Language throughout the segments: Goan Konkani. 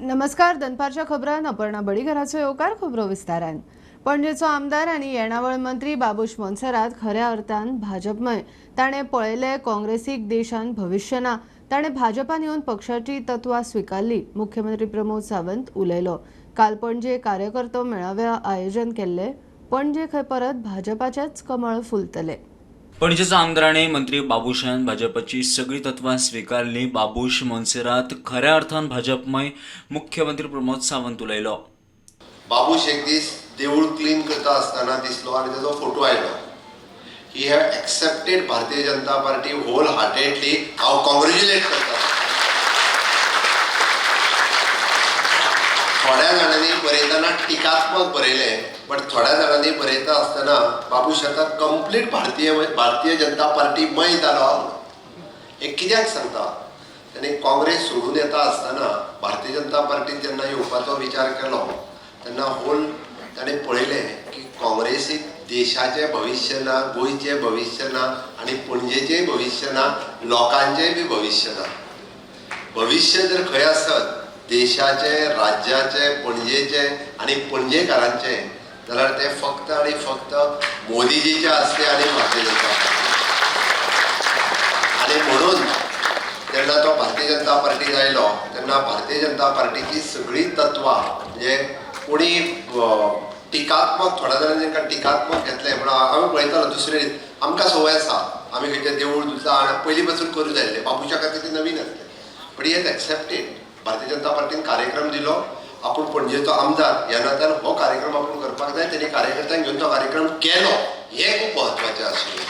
नमस्कार, दनपारच्या खबरान अपर्णा बडीघराचो येवकार. खबरो विस्तारान. पणजेचो आमदार आनी येणावळ मंत्री बाबूश मोन्सेरात खऱ्या अर्थान भाजपमय. ताणें पळयलें काँग्रेसीक देशान भविश्य ना, ताणें भाजपान येवन पक्षाची तत्वां स्विकारली. मुख्यमंत्री प्रमोद सावंत उलयलो. काल पणजे कार्यकर्तो मेळाव्या आयोजन केल्ले. पणजे खंय परत भाजपाचेच कमळ फुलतले. पणजेचो आमदार आनी मंत्री बाबूशान भाजपाची सगळी तत्वां स्विकारली. बाबूश मोन्सेरात खऱ्या अर्थान भाजपमय. मुख्यमंत्री प्रमोद सावंत उलयलो. बाबूश एक दीस देवूळ क्लीन करता आसतना दिसलो आनी ताजो फोटो आयलो. He have accepted Bharatiya Janata Party wholeheartedly. हांव कॉंग्रेच्युलेट करता. थोड्या जाणांनी बरयतना टिकात्मक बरयलें, बट थोड्या जाणांनी बरयता आसतना बाबूश आतां कंप्लीट भारतीय भारतीय जनता पार्टीमय जालो. हें कित्याक सांगता, ताणें काँग्रेस सोडून येता आसतना भारतीय जनता पार्टीन जेन्ना येवपाचो विचार केलो तेन्ना होल ताणें पळयलें की काँग्रेसीक देशाचें भविश्य ना, गोंयचें भविश्य ना आनी पणजेचेंय भविश्य ना, लोकांचेंय बी भविश्य ना. भविश्य जर खंय आसत देशाचें, राज्याचें, पणजेचें आनी पणजेकारांचें जाल्यार तें फक्त आनी फक्त मोदीजीचें आसलें आनी भारतीय जनता पार्टी. आनी म्हणून जेन्ना तो भारतीय जनता पार्टीत आयलो तेन्ना भारतीय जनता पार्टीची सगळीं तत्वां, म्हणजे कोणी टिकात्मक, थोड्या जाणांनी तांकां टिकात्मक घेतलें, पूण आमी पळयतालो दुसरे आमकां संवय आसा, आमी खंयचें देवूळ दुसरा पयलीं पासून करूं जाय आसलें. बाबूशा खातीर ती नवीन आसलें, but he has accepted. Bharatiya Janata पार्टीन कार्यक्रम दिलो, आपूण पणजेचो आमदार ह्या नात्यान हो कार्यक्रम आपूण करपाक जाय, तेणी कार्यकर्त्यांक घेवन तो कार्यक्रम केलो. हें खूब म्हत्वाचें आशिल्लें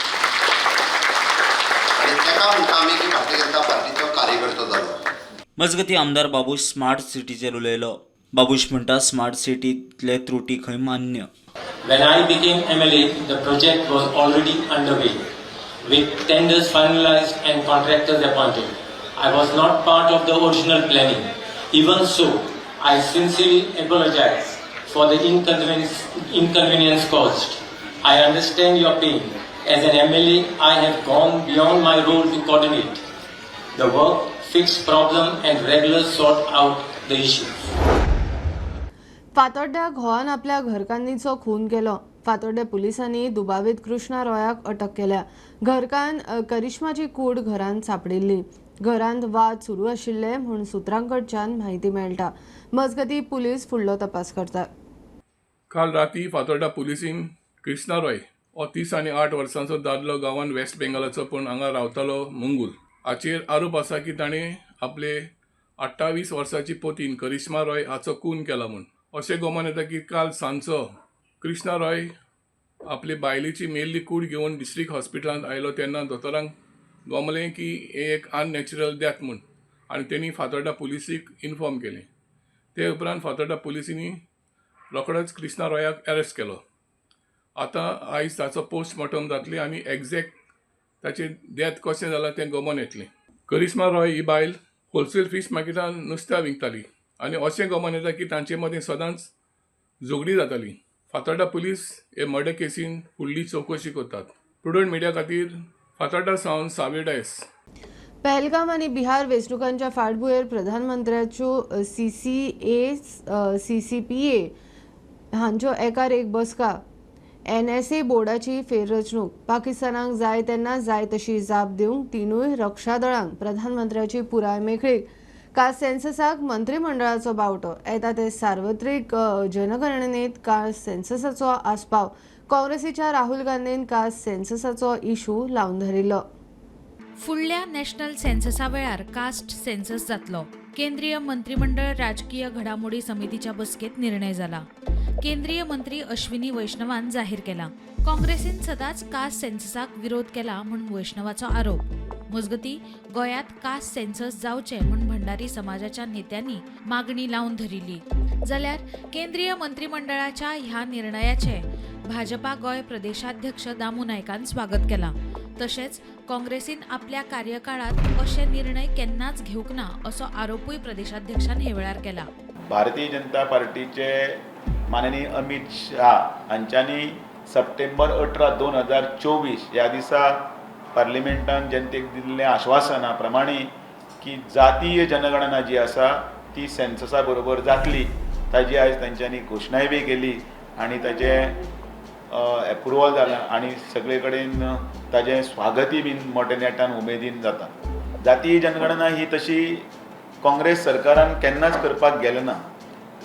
आनी ताका म्हणटा आमी की भारतीय जनता पार्टीचो कार्यकर्तो जालो. मजगती आमदार बाबूश स्मार्ट सिटीचेर उलयलो. बाबूश म्हणटा, स्मार्ट सिटींतले त्रुटी खंय मान्य. When I became MLA, the project was already underway, with tenders finalized and contractors appointed. I was not part of the original planning. Even so, I sincerely apologize for the inconvenience caused. I understand your pain. As an MLA, I have gone beyond my role to coordinate the work, fix problem and regular sort out the issues. फातोड्ड्या घोवान आपल्या घरकान्नीचो खून केलो. फातोड्डें पुलिसांनी दुबावीत कृष्णा रॉयाक अटक केल्या. घरकान्न करिश्माची कूड घरांत सांपडिल्ली. घरांत वाद सुरू आशिल्ले म्हूण सुत्रां कडच्यान म्हायती मेळटा. मजगती पुलीस फुडलो तपास करतात. काल राती फातोर्डा पुलिसीन कृष्णा रॉय हो 38 वर्सांचो दादलो, गांवान वेस्ट बेंगालाचो पूण हांगा रावतालो मंगूल, हाचेर आरोप आसा की ताणें आपले 28 वर्साची पोतीन करिश्मा रॉय हाचो खून केला म्हूण. अशें गोमान येता की काल सांजचो कृष्णा रॉय आपले बायलेची मेल्ली कूड घेवन डिस्ट्रिक्ट हॉस्पिटलांत आयलो तेन्ना दोतोरांक गोमलें की हें एक अननॅचरल डेथ म्हूण आनी तेणी फातोर्डा पुलिसीक इन्फॉर्म केलें. ते उपरांत फातोर्डा पुलिसांनी रोखडोच कृष्णा रॉयाक अरेस्ट केलो. आतां आयज ताचो पोस्टमॉर्टम जातलें आनी एग्जॅक्ट ताचें डेथ कशें जालां तें गोमोन येतलें. करिश्मा रॉय ही बायल होलसेल फीश मार्केटान नुस्त्या विकताली आनी अशें गोमोन येता की तांचे मदीं सदांच झगडीं जातालीं. फातोर्डा पुलीस हे मर्डर केसीन फुडली चवकशी करतात. प्रुडंट मिडिया खातीर फातोर्डा सावन सावियो डायस. पहलगाम आनी बिहार वेंचणुकांच्या फाटभुंयेर प्रधानमंत्र्याच्यो सीसीए, सीसीपीए हांच्यो एकार एक बसका. एनएसए बोर्डाची फेररचणूक. पाकिस्तानाक जाय तेन्ना जाय तशी जाप दिवंक तिनूय रक्षा दळांक प्रधानमंत्र्याची पुराय मेकळीक. काल सेन्ससाक मंत्रिमंडळाचो बावटो. येता ते सार्वत्रिक जनगणनेत काल सेन्ससाचो आस्पाव. काँग्रेसीच्या राहुल गांधीन काल सेन्ससाचो इशू लावन धरिल्लो. फुडल्या नॅशनल सेन्ससा वेळार कास्ट सेन्सस जातलो. केंद्रीय मंत्रिमंडळ राजकीय घडामोडी समितीच्या बसकेत निर्णय जाला. केंद्रीय मंत्री अश्विनी वैष्णवान जाहीर केला. काँग्रेसीन सदांच कास्ट सेन्ससाक विरोध केला म्हूण वैष्णवाचो आरोप. मजगती, गोंयांत कास्ट सेन्सस जावचे म्हूण भंडारी समाजाच्या नेत्यांनी मागणी लावन धरिल्ली. जाल्यार केंद्रीय मंत्रिमंडळाच्या ह्या निर्णयाचे भाजपा गोंय प्रदेशाध्यक्ष दामू नायकान स्वागत केलां. तशेंच काँग्रेसीन आपल्या कार्यकाळात अशे निर्णय केन्नाच घेवंक ना असो आरोपूय प्रदेशाध्यक्षान हे वेळार केला. भारतीय जनता पार्टीचे माननीय अमित शाह हांच्यांनी सप्टेंबर 18 2024 ह्या दिसा पार्लिमेंटान जनतेक दिल्ल्या आश्वासना प्रमाणे की जातीय जनगणना जी आसा ती सेन्ससा बरोबर जातली ताजी आयज तांच्यांनी घोशणाय बी केली आनी ताजें एप्रुवल जालां आनी सगळे कडेन ताजें स्वागतूय बीन मोठ्या नेटान उमेदीन जाता. जातीय जनगणना ही तशी काँग्रेस सरकारान केन्नाच करपाक गेलें ना,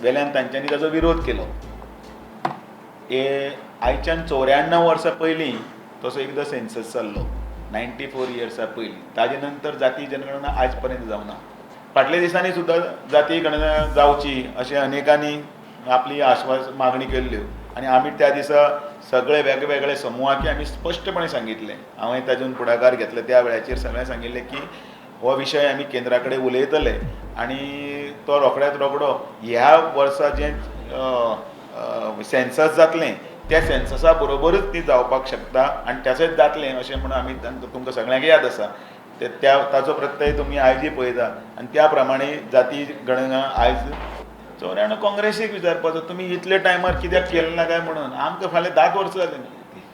वेल्यान तांच्यांनी ताजो विरोध केलो. हे आयच्यान 94 वर्सां पयलीं तसो एकदां सेन्सस जाल्लो, 94 इयर्सां पयलीं. ताजे नंतर जातीय जनगणना आयज पर्यंत जावना. फाटल्या दिसांनी सुद्दां जातीय गणना जावची अशें अनेकांनी आपली आश्वास मागणी केल्ल्यो आनी आमी त्या दिसा सगळे वेगवेगळे समुहाक आमी स्पश्टपणे सांगितलें. हांवें तातूंत फुडाकार घेतलो त्या वेळाचेर सगळ्यांक सांगिल्लें की हो विशय आमी केंद्रा कडेन उलयतले आनी तो रोखड्यात रोखडो ह्या वर्सा जें सेन्सस जातलें त्या सेन्ससा बरोबरूच ती जावपाक शकता आनी तशेंच जातलें अशें म्हणून आमी तुमकां सगळ्यांक याद आसा. त्या ताचो प्रत्यय तुमी आयजूय पळयता आनी त्या प्रमाणे जाती गणना आयज 94 काँग्रेसीक विचारपाचो तुमी इतले टायमार कित्याक केलें ना काय म्हणून. आमकां फाल्यां 10 वर्सां जालीं,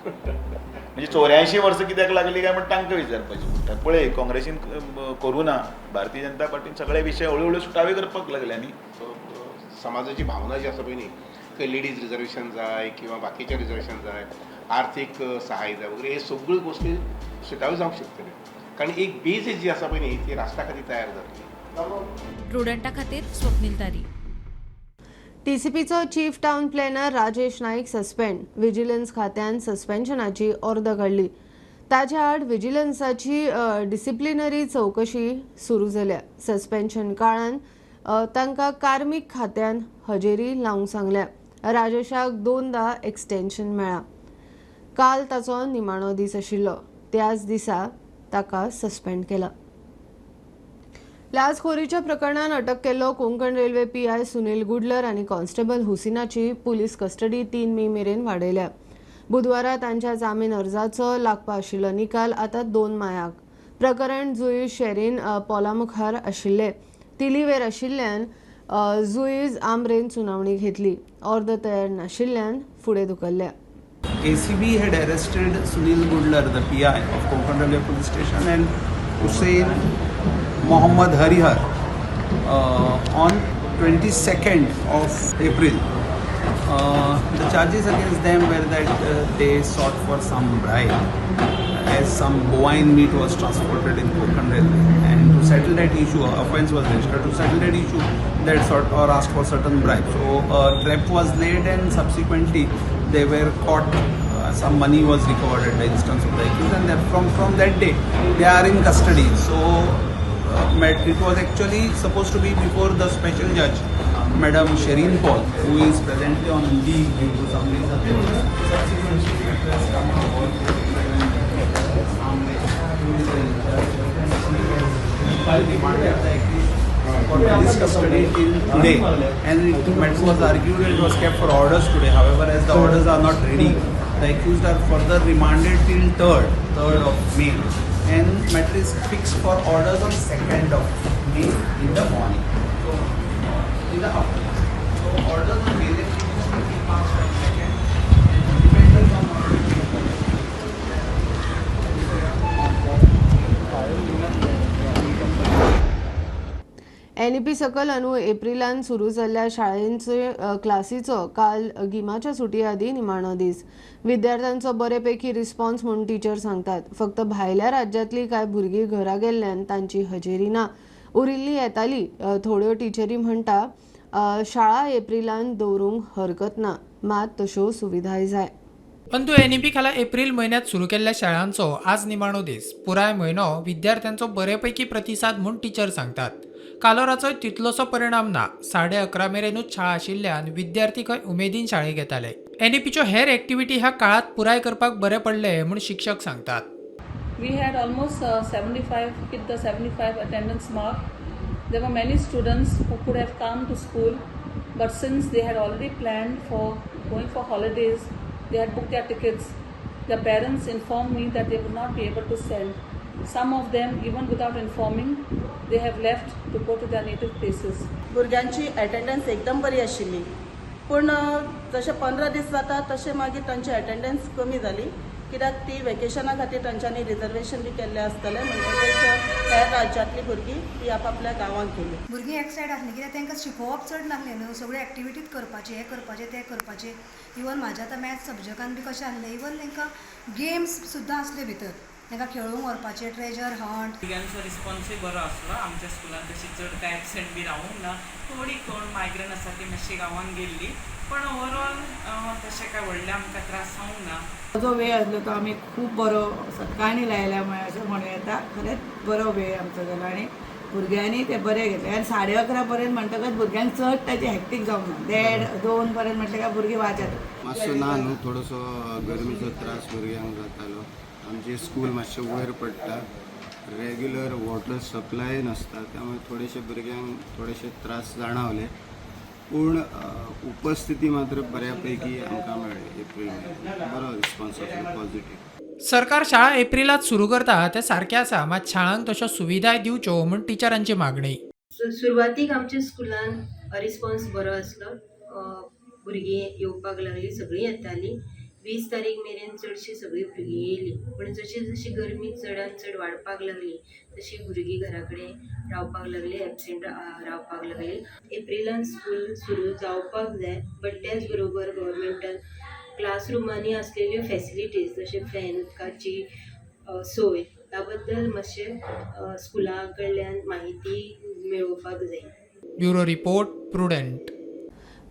म्हणजे 84 वर्सां कित्याक लागली काय म्हण तांकां विचारपाचें पडटा. पळय काँग्रेसीन करूं ना, भारतीय जनता पार्टीन सगळे विशय हळू हळू सुटावे करपाक लागले. आनी समाजाची भावना जी आसा पळय न्ही, की लेडीज रिजर्वेशन जाय किंवा बाकीचें रिजर्वेशन जाय, आर्थीक सहाय्य जाय वगैरे, हे सगळ्यो गोश्टी सुटाव्यो जावंक शकतल्यो, कारण एक बेज जी आसा पळय न्ही ती राष्ट्रा खातीर तयार जातली. प्रुडंटा खातीर स्वप्नील तारी. टीसीपीचो chief town planner Rajesh Naik suspend. Vigilance खात्यान सस्पेन्शनाची ऑर्द काडली. ताच्या आड विजिलन्साची डिसिप्लिनरी चवकशी सुरू जाल्या. सस्पेन्शन काळान तांकां कार्मीक खात्यान हजेरी लावंक सांगल्या. राजेशाक 2दा एक्सटेन्शन मेळ्ळां. काल ताचो निमाणो दीस आशिल्लो, त्याच दिसा ताका सस्पेंड केला. लाचखोरीच्या प्रकरणात अटक केल्लो Konkan railway PI Sunil Gudlar आनी कॉन्स्टेबल हुसिनाची पुलीस कस्टडी 3 मे मेरेन वाडयल्या. बुधवारा तांच्या जामीन अर्जाचो लागपा आशिल्लो निकाल आतां 2 मायाक. प्रकरण जुईज शेरीन पोला मुखार आशिल्ले. तिलिवेर आशिल्ल्यान जुईज आमरेन सुनावणी घेतली. अर्द तयार नाशिल्ल्यान फुडें धुकल्ल्या. ACB had arrested Sunil Gudlar, the PI of Konkan Railway Police Station, and Hussain Mohammad Harihar on 22nd of April. The charges against them were that they sought for some bribe as some bovine meat was transported in Konkan Railway, and to settle that issue, offence was registered. To settle that issue, they sought or asked for certain bribe. So a trap was laid, and subsequently they were caught. Some money was recovered at the instance of the accused, and from that day they are in custody. So it was actually supposed to be before the special judge, Madam Shereen Paul, who is presently on leave due to some reason. Subsequently, it has come about remanded the accused for police custody till today, and it was argued it was kept for orders today. However, as the orders are not ready, the accused are further remanded till 3rd of May, and matter is fixed for orders on 2nd of May in the morning. So in the afternoon. So orders on various issues will be passed on 2nd, and dependent on order. NEP सकल अंदू एप्रिलान सुरू जाल्ल्या शाळेंचे क्लासीचो काल गिमाच्या सुटये आदीं निमाणो दीस. विद्यार्थ्यांचो बरेपैकी रिस्पॉन्स म्हूण टिचर सांगतात. फक्त भायल्या राज्यांतलीं कांय भुरगीं घरा गेल्ल्यान तांची हजेरी ना. उरिल्ली येताली. थोड्यो टिचरी म्हणटा शाळा एप्रिलान दवरूंक हरकत ना, मात तश्यो सुविधाय जाय. अंदू एनईपी खाला एप्रिल म्हयन्यात सुरू केल्ल्या शाळांचो आज निमाणो दीस. पुराय म्हयनो विद्यार्थ्यांचो बरेपैकी प्रतिसाद म्हूण टिचर सांगतात. कालोराचोय तितलोसो परिणाम ना. 11:30 मेरेनूच शाळा आशिल्ल्यान विद्यार्थी खंय उमेदीन शाळेक येताले. एनईपीच्यो हेर एक्टिविटी ह्या काळात पुराय करपाक बरें पडलें म्हूण शिक्षक सांगतात. We had almost 75, hit the 75 attendance mark. There were many students who could have come to school, but since they had already planned for going for holidays, they had booked their tickets. Their parents informed me that they would not be able to send. Some of them, even without informing, they have left to go to their native places. भुरग्यांची अटेंडन्स एकदम बरी आशिल्ली, पूण जशे 15 दीस जाता तशें मागीर तांची अटेंडन्स कमी जाली. कित्याक ती वेकेशना खातीर तांच्यांनी रिजर्वेशन बी केल्लें आसतलें, म्हणटकच हेर राज्यांतलीं भुरगीं ती आपापल्या गांवांत गेली. भुरगीं एक्सायट आसलीं कित्याक तांकां शिकोवप चड नासलें न्हू, सगळ्यो एक्टिविटीज करपाचें, हें करपाचें, तें करपाचें. इवन म्हाज्या आतां मॅथ्स सब्जॅक्टान बी कशें आसलें, इवन तांकां गेम्स सुद्दां आसल्यो भितर, तांकां खेळूंक व्हरपाचें, ट्रेजर हंट. भुरग्यांचो रिस्पॉन्सूय बरो आसलो. आमच्या स्कुलान तशी चड कांय एबसेंट बी रावूंक ना. थोडी कोण मायग्रंट आसा ती मातशी गांवांत गेल्ली, पण ओवरऑल तशें कांय व्हडलें आमकां त्रास जावंक ना. जो वेळ आसलो तो आमी खूब बरो सत्कारणी लायल्या म्हळ्यार अशें म्हणूं येता. खरेंच बरो वेळ आमचो जालो आनी भुरग्यांनी ते बरें घेतले. आनी 11:30 पर्यंत म्हणटकच भुरग्यांक चड ताचें हॅक्टीक जावंक ना. 1:30-2 पर्यंत म्हटलें काय भुरगीं वाज येता. मातसो ना न्हू, थोडोसो गरमेचो त्रास भुरग्यांक जातालो. आमचें स्कूल मातशें वयर पडटा, रेग्युलर वॉटर सप्लाय नासता, त्यामुळे थोडेशे भुरग्यांक थोडेशे त्रास जाणावले, पूण उपस्थिती मात्र बऱ्यापैकी आमकां मेळ्ळी. एप्रील म्हयन्याक बरो रिस्पॉन्स आसलो, पॉझिटीव. सरकार शाळा एप्रिलांत सुरू करता तें सारकें आसा, मात शाळांक तश्यो सुविधाय दिवच्यो म्हूण टिचरांची मागणी. सुरवातीक आमच्या स्कुलान रिस्पॉन्स बरो आसलो, भुरगीं येवपाक लागलीं, सगळीं येतालीं. 20 तारीख मेरेन चडशीं सगळीं भुरगीं येयलीं, पूण जशी जशी गरमी चडान चड वाडपाक लागली तशी भुरगीं घरा कडेन रावपाक लागलीं, एबसेंट रावपाक लागलीं. एप्रिलान स्कूल सुरू जावपाक जाय, बट त्याच बरोबर गव्हर्मेंटान क्लासरुमांनी आसलेल्यो फॅसिलिटीज जशें फॅन, उदकाची सोय ह्या बद्दल मातशें स्कुला कडल्यान म्हायती मेळोवपाक जाय. Bureau report, Prudent.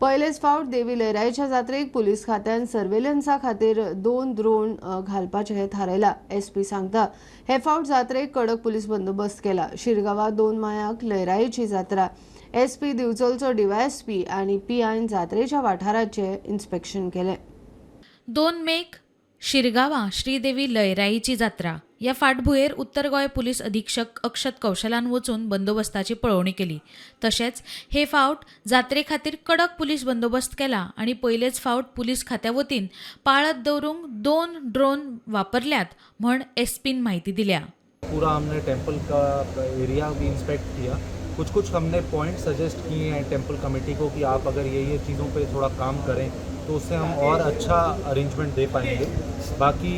पयलेच फावट देवी लयराईच्या जात्रेक पुलीस खात्यान सर्वेलन्सा खातीर 2 ड्रोन घालपाचें थारायला. एसपी सांगता हे फावट जात्रेक कडक पुलीस बंदोबस्त केला. शिरगांवा 2 मायाक लयराईची जात्रा. एसपी दिवचलचो डीवायएसपी आनी पीआयन जात्रेच्या वाठाराचें इन्स्पेक्शन केलें. 2 मेक शिरगांवा श्रीदेवी लयराईची जात्रा ह्या फाटभुंयेर उत्तर गोंय पुलीस अधीक्षक अक्षत कौशलान वचून बंदोबस्ताची पळोवणी केली. तशेंच हे फावट जात्रे खातीर कडक पुलीस बंदोबस्त केला आनी पयलेच फावट पुलीस खात्या वतीन पाळत दवरूंक 2 ड्रोन वापरल्यात म्हण एसपीन म्हायती दिल्या. पूरा हमने टेम्पल का एरिया भी इंस्पेक्ट किया. कुछ कुछ हमने पॉइंट सजेस्ट किए हैं टेम्पल कमेटी को कि आप अगर ये चीज़ों पे थोड़ा काम करें तो उससे हम और अच्छा अरेंजमेंट दे पाएंगे. बाकी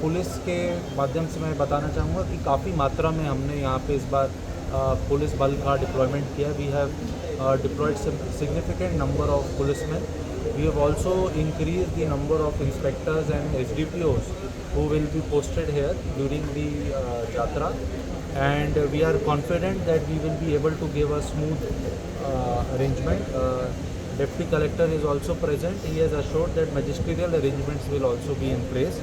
पुलिस के माध्यम से मैं बताना चाहूँगा कि काफ़ी मात्रा में हमने यहाँ पे इस बार पुलिस बल का डिप्लॉयमेंट किया. We have deployed significant number of policemen. We have also increase the number of inspectors and SDPOs who will be posted here during the jatra, and we are confident that we will be able to give a smooth arrangement. Deputy Collector is also present. He has assured that magisterial arrangements will also be in place.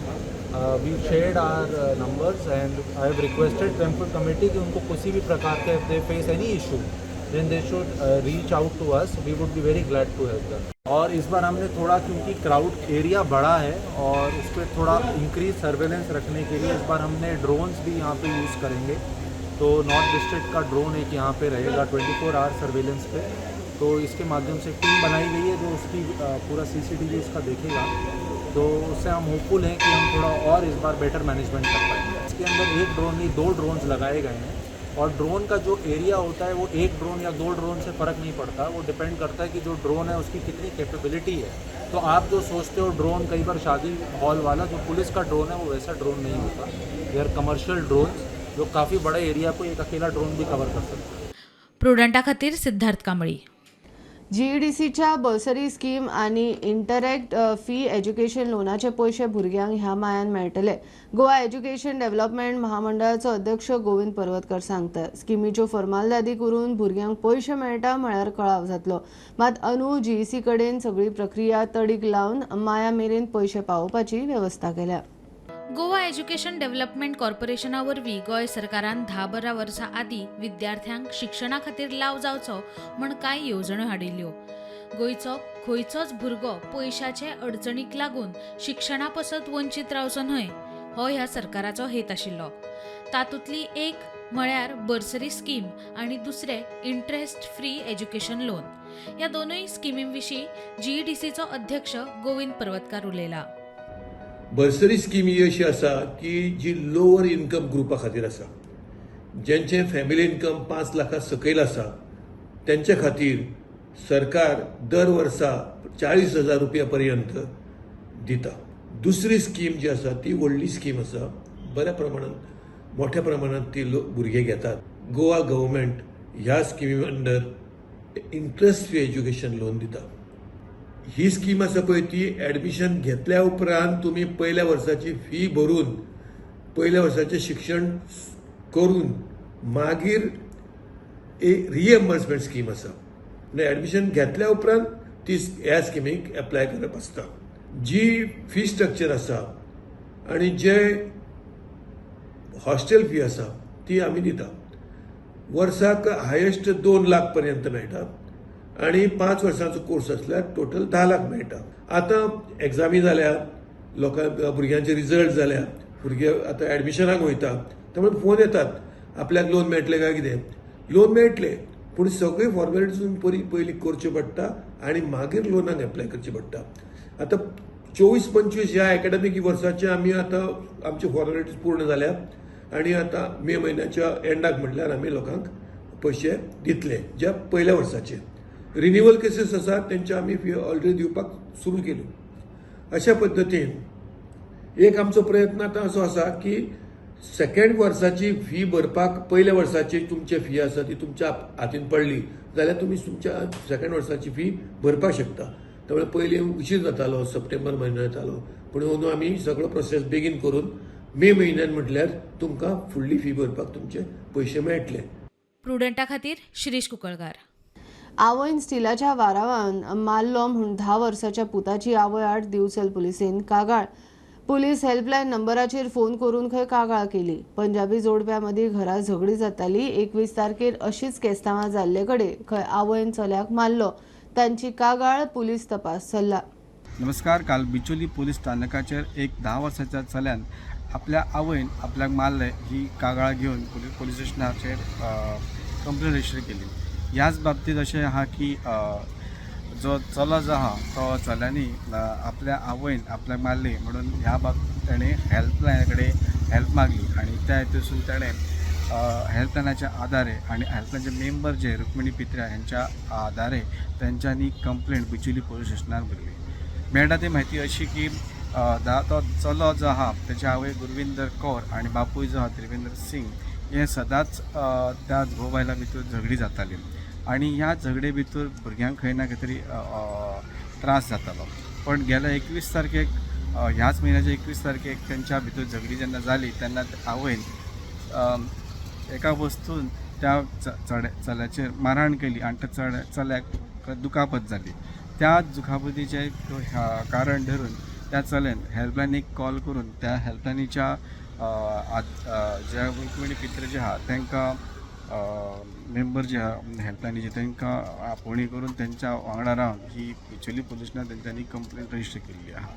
We shared our numbers and I have requested temple committee कि उनको किसी भी प्रकार K if they face any issue then they should reach out to us. We would be very glad to help them. Aur is bar हमने थोड़ा, क्योंकि क्राउड एरिया बड़ा है और उस पर थोड़ा इंक्रीज सर्वेलेंस रखने के लिए इस बार हमने ड्रोन्स भी यहाँ पे यूज़ करेंगे. तो नॉर्थ डिस्ट्रिक्ट का ड्रोन एक यहाँ पे रहेगा 24 our surveillance पे. तो इसके माध्यम से टीम बनाई गई है जो उसकी पूरा सीसीटीवी उसका देखेगा. तो उससे हम होपफुल हैं कि हम थोड़ा और इस बार बेटर मैनेजमेंट कर पाएंगे. इसके अंदर एक ड्रोन नहीं 2 ड्रोन्स लगाए गए हैं और ड्रोन का जो एरिया होता है वो एक ड्रोन या 2 ड्रोन से फ़र्क नहीं पड़ता. वो डिपेंड करता है कि जो ड्रोन है उसकी कितनी कैपेबिलिटी है. तो आप जो सोचते हो ड्रोन, कई बार शादी हॉल वाला जो पुलिस का ड्रोन है वो वैसा ड्रोन नहीं होता. They are commercial drones जो काफ़ी बड़े एरिया को एक अकेला ड्रोन भी कवर कर सकता है. प्रुडंटा खातीर सिद्धार्थ कांबळी. जीईडीसीच्या बर्सरी स्कीम आनी इंटरॅक्ट फी एज्युकेशन लोनाचे पयशे भुरग्यांक ह्या मायान मेळटले. गोवा एज्युकेशन डेव्हलपमेंट महामंडळाचो अध्यक्ष गोविंद पर्वतकर सांगता स्किमीच्यो फॉर्मालिदादी करून भुरग्यांक पयशे मेळटा म्हळ्यार कळाव जातलो. मात अंदू जीईसी कडेन सगळी प्रक्रिया तडीक लावन माया मेरेन पयशे पावोवपाची वेवस्था केल्या. गोवा एज्युकेशन डेव्हलपमेंट कॉर्पोरेशना वरवीं गोंय सरकारान 10-12 वर्सां आदीं विद्यार्थ्यांक शिक्षणा खातीर लाव जावचो म्हूण कांय येवजण्यो हाडिल्ल्यो. गोंयचो खंयचोच भुरगो पयशाचे अडचणीक लागून शिक्षणा पासत वंचीत रावचो न्हय हो ह्या सरकाराचो हेत आशिल्लो. तातूंतली एक म्हळ्यार बर्सरी स्कीम आनी दुसरें इंट्रस्ट फ्री एज्युकेशन लोन. ह्या दोनूय स्किमीं विशीं जीईडीसीचो अध्यक्ष गोविंद पर्वतकार उलयला. बर्सरी स्कीम ही अशी आसा की जी लोअर इनकम ग्रुपा खातीर आसा, ज्यांचे फॅमिली इनकम 5 लाखां सकयल आसा त्यांच्या खातीर सरकार दर वर्सा 40,000 रुपया पर्यंत दिता. दुसरी स्कीम जी आसा ती व्हडली स्कीम आसा, बऱ्या प्रमाणात मोठ्या प्रमाणात ती लोक भुरगे घेतात. गोवा गव्हर्मेंट ह्या स्किमी under interest free education loan दिता. ही स्कीम आसा पळय ती एडमिशन घेतल्या उपरांत तुमी पयल्या वर्साची फी भरून पयल्या वर्साचें शिक्षण करून मागीर एक रिएम्बर्समेंट स्कीम आसा. म्हणजे एडमिशन घेतल्या उपरांत ती ह्या स्किमीक एप्लाय करप आसता. जी फी स्ट्रक्चर आसा आनी जे हॉस्टेल फी आसा ती आमी दिता. वर्साक हायेस्ट 2 लाख पर्यंत मेळटा आनी 5 वर्सांचो कोर्स आसल्यार टोटल 10 लाख मेळटा. आतां एग्जामी जाल्या, लोकांक भुरग्यांचे रिजल्ट जाल्या, भुरगे आतां एडमिशनाक वयता, त्यामुळे फोन येतात आपल्याक लोन मेळटलें काय कितें. लोन मेळटलें पूण सगळी फॉर्मेलिटीज पयलीं करच्यो पडटा आनी मागीर लोनाक एप्लाय करचें पडटा. आतां 24-25 ह्या एकाडेमीक वर्साचे आमी आतां आमच्यो फॉर्मेलिटीज पूर्ण जाल्या आनी आतां मे म्हयन्याच्या एंडाक म्हटल्यार आमी लोकांक पयशे दितले ज्या पयल्या वर्साचे. रिन्युअल केसीस आसा तेंचे आमी फी ऑलरेडी दिवपाक सुरू केल्यो. अशा पद्दतीन एक आमचो प्रयत्न आतां असो आसा की सेकेंड वर्साची फी भरपाक पयल्या वर्साची तुमची फी आसा ती तुमच्या हातीन पडली जाल्यार तुमी तुमच्या सेकेंड वर्साची फी भरपाक शकता. त्यामुळे पयलीं उशीर जातालो, सप्टेंबर म्हयनो येतालो, पूण अंदू आमी सगळो प्रोसेस बेगीन करून मे म्हयन्यान म्हटल्यार तुमकां फुडली फी भरपाक तुमचे पयशे मेळटले. प्रुडंटा खातीर शिरीष कुंकळकार. आवयन स्टिलाच्या वारावान मारलो म्हूण 10 वर्साच्या पुताची आवय आड दिवचल पुलिसेन कागाळ. पुलीस हेल्पलायन नंबराचेर फोन करून खंय कागाळ केली. पंजाबी जोडप्या मदीं घरा झगडी जाताली. 21 तारखेर अशीच केस्तांवां जाल्ले कडेन खंय आवयन चल्याक मारलो. तांची कागाळ, पुलीस तपास चल्ला. नमस्कार. काल बिचोली पोलीस स्थानकाचेर एक 10 वर्साच्या चल्यान आपल्या आवयन आपल्याक मारले ही कागाळ घेवन पोलीस स्टेशनाचेर कंप्लेन रजिस्टर केली. ह्याच बाबतींत अशें आहा की जो चलो जो आहा तो चल्यांनी आपल्या आवयन आपल्याक मारली म्हणून ह्या बाबतींत ताणें हेल्पलायना कडेन हेल्प मागली आनी त्या हितून ताणें हेल्पलायनाच्या आदारे आनी हेल्पलायनाचे मेंबर जे रुक्मिणी पित्र्या ह्यांच्या आदारे तेंच्यांनी कंप्लेंट बिचोली पोलीस स्टेशनार भरली. मेळटा ती म्हायती अशी की तो चलो जो आहा तेची आवय गुरविंदर कौर आनी बापूय जो आहा त्रिवेंद्र सिंग हे सदांच त्या घोव बायलां भितर झगडी जाताली आनी ह्या झगडे भितर भुरग्यांक खंय ना खंय तरी त्रास जातालो. पण गेल्या 21 तारखेक ह्याच म्हयन्याच्या 21 तारखेक तेंच्या भितर झगडी जेन्ना जाली तेन्ना आवयन एका वस्तून त्या चल्याचेर मारहाण केली आनी त्या चल्याक दुखापत जाली. त्या दुखापतीचें कारण धरून त्या चल्यान हेल्पलायनीक कॉल करून त्या हेल्पलायनीच्या जे रुक्मिणी पित्रे जे आहा तांकां मेंबर जे आहा हेल्पलायनीचे तांकां आपोवणी करून तेंच्या वांगडा रावन ही बिचोली पोलिसांत तेंच्यांनी कंप्लेन रजिस्टर केल्ली आहा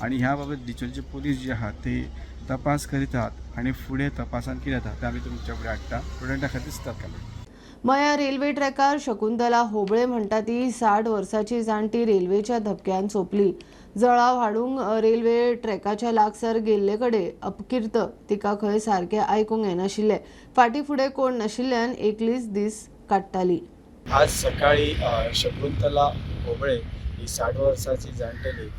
आनी ह्या बाबत बिचोलीचे पोलीस जे आहा ते तपास करीतात आनी फुडें तपासान कितें जाता तें आमी तुमच्या फुडें हाडटा. स्टुडंटा खातीर सतर्क. मया रेल्वे ट्रॅकार शकुंतला होबळे म्हणटा ती 60 वर्साची जाणटी रेल्वेच्या धपक्यान सोंपली. जळाव हाडूंक रेल्वे ट्रॅकाच्या लागसार गेल्ले कडेन अपकीर्त तिका खंय सारकें आयकूंक येनाशिल्लें. फाटीं फुडें कोण नाशिल्ल्यान एकलीच दीस काडटाली. आज सकाळी शकुंतला होबळे ही 60 वर्साची जाणटेली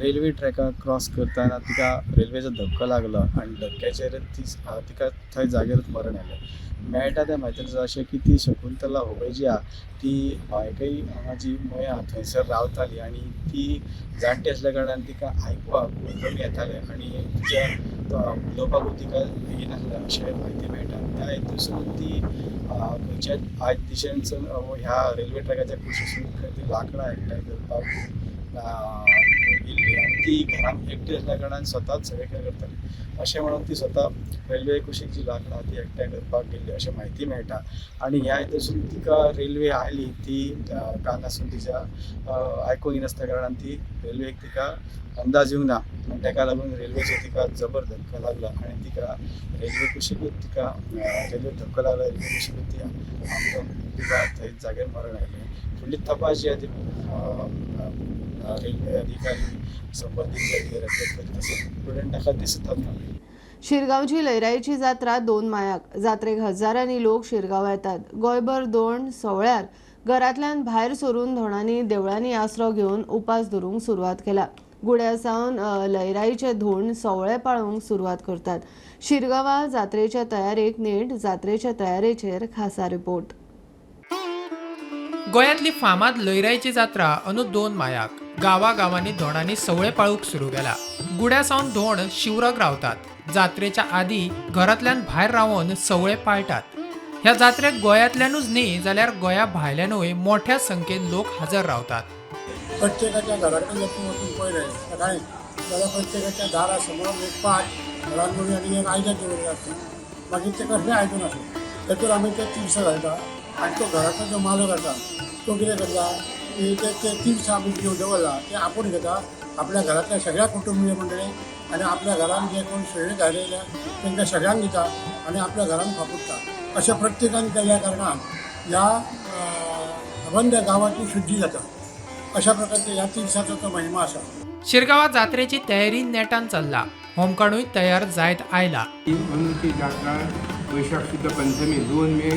रेल्वे ट्रॅकार क्रॉस करतना तिका रेल्वेचो धक्को लागलो आनी धक्क्याचेर ती तिका थंय जाग्यारूच मरण आयलें. मेळटा त्या म्हायतीनुसार अशें की ती शकुंतला होबळे जी आहा ती भायखळी हांगा जी मया थंयसर रावताली आनी ती जाणटी आसल्या कारणान तिका आयकपाक कमी येतालें आनी तिच्या उलोवपाकूय तिका येनासलें अशें म्हायती मेळटा. त्या हेतूसून ती खंयच्याच आयज दिशेनसून ह्या रेल्वे ट्रॅकाच्या कुशीसून खंय ती लांकडां एकठांय करपाक गेल्ली आनी ती घरांत एकटी आसल्या कारणान स्वताच सगळें कितें करताली अशें म्हणून ती स्वता रेल्वे कुशीक जी लांकडां ती एकठांय करपाक गेल्ली अशें म्हायती मेळटा. आनी ह्या हितूसून तिका रेल्वे आयली ती कानासून तिच्या आयकूंक येनासल्या कारणान ती रेल्वेक तिका अंदाज येवंक ना आनी ताका लागून रेल्वेचो तिका जबर धक्को लागलो आनी तिका रेल्वे कुशीकूच तिका रेल्वे धक्को लागलो रेल्वे कुशीकूच ती आमकां तिका थंय जाग्यार मरण आयलें. फुडली तपास जी आहा ती रेल्वे अधिकारी संबंदीत जे अधिकारी करीत आसात. प्रुडंटा खातीर सतत. शिरगांवची लयराईची जात्रा 2 मायाक. जात्रेक हजारांनी लोक शिरगांव येतात. गोंयभर 2 सोहळ्यार घरांतल्यान भायर सरून धोणांनी देवळांनी आसरो घेवन उपास धरूंक सुरवात केला. गुड्या सावन लयराईचे धोंड सोवळे पाळोवंक सुरवात करतात. शिरगांवा जात्रेच्या तयारेक नेट. जात्रेच्या तयारेचेर खासा रिपोर्ट. गोंयांतली फामाद लयराईची जात्रा अंदू 2 मायाक गांवागांवांनी धोंडांनी सवळे पाळूंक सुरू केला. गुड्या सावन धोंड शिवराक रावतात. जात्रेच्या आदी घरांतल्यान भायर रावन सवळे पाळटात. ह्या जात्रेक गोंयांतल्यानूच न्ही जाल्यार गोंया भायल्यानूय मोठ्या संख्येन लोक हजर रावतात. प्रत्येकाच्या घराकडेन जर तूं वचून पळयलें सकाळी जाल्यार प्रत्येकाच्या दारा समोर एक पाट रांदोळी आनी एक आयदन दवरिल्लें आसता. मागीर तें कसलें आयदन आसूं तातूंत आमी तें तिरसां घालता आनी तो घराचो जो मालक आसा तो कितें करता की ते तिरसां आमी घेवन दवरला ते आपूण घेता आपल्या घरांतल्या सगळ्या कुटुंबीय मंडळी आनी आपल्या घरान जे कोण सोयरे धायरे येयल्या तांकां सगळ्यांक दिता आनी आपल्या घरान फापुडटा. अशें प्रत्येकान केल्ल्या कारणान ह्या अबंध गांवाची शुद्धी जाता. अशा प्रकारचे ह्या तिरसाचो तो महिमा आसा. शिरगांवा जात्रेची तयारी नेटान चल्ला. होमकाणूय तयार जायत आयला. अंदूची जात्रा वैशाख शुद्ध पंचमी 2 मे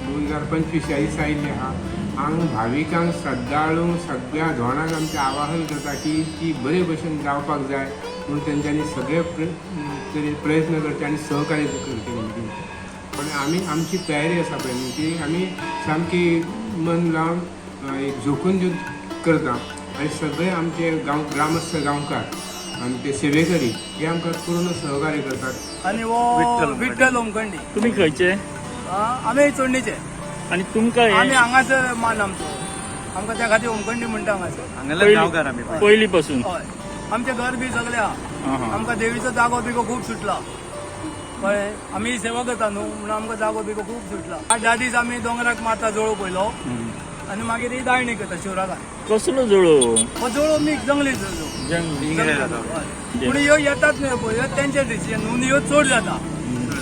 2025 ह्या दिसा आयिल्ली आहा. हांगा भाविकांक श्रद्धाळूंक सगळ्या धोणाक आमचें आवाहन करता की ती बरे भशेन जावपाक जाय म्हणून तेंच्यांनी सगळे तरेन प्रयत्न करचे आनी सहकार्य करचे कमिटीन. पण आमी आमची तयारी आसा पळय न्ही ती आमी सामकी मन लावन एक झोकून दिवन करता आनी सगळे आमचे गांव ग्रामस्थ गांवकार आमचे सेवेकरी हे आमकां पूर्ण सहकार्य करतात. आनी हो विठ्ठल होमखंडी. तुमी खंयचे? आमी चोडणीचे. आनी तुमकां आमी हांगासर मान आमचो, आमकां त्या खातीर होमखंडी म्हणटा. हांगासर गांवकार आमी पयलीं पासून. हय, आमचें घर बी सगळें आहा. आमकां देवीचो जागो बिगो खूब सुटला. कळ्ळें, आमी सेवा करता न्हू म्हणून आमकां जागो बिगो खूब सुटला. 8-10 दीस आमी दोंगराक मारता जळोव पयलो आनी मागीर ही दाळणी करता शिवराकान. कसलो जळोव? हो जळोव मिक्स जंगली जळोव. पूण ह्यो येतात न्हय पळय, ह्यो तेंचे डिसिजन न्हू, ह्यो चड जाता.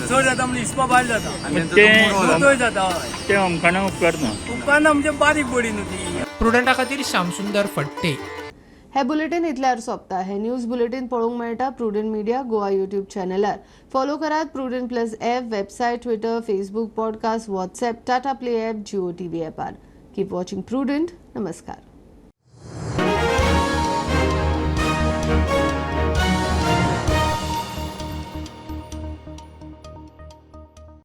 चड जाता म्हणजे हिसपा भायर जाता, जाता. ते होमखणाक उपकारना. उपकारना म्हणजे बारीक बडी न्हू ती. प्रुडंटा खातीर श्यामसुंदर फट्टे. हे बुलेटिन इतल्यार सोंपता. हे न्यूज बुलेटिन पळोवंक मेळटा प्रुडंट मीडिया गोवा यूट्यूब चॅनलार. फॉलो करात Prudent plus app, website, Twitter, Facebook, podcast, WhatsApp, Tata Play app, Jio TV ॲपार. Keep watching Prudent. नमस्कार.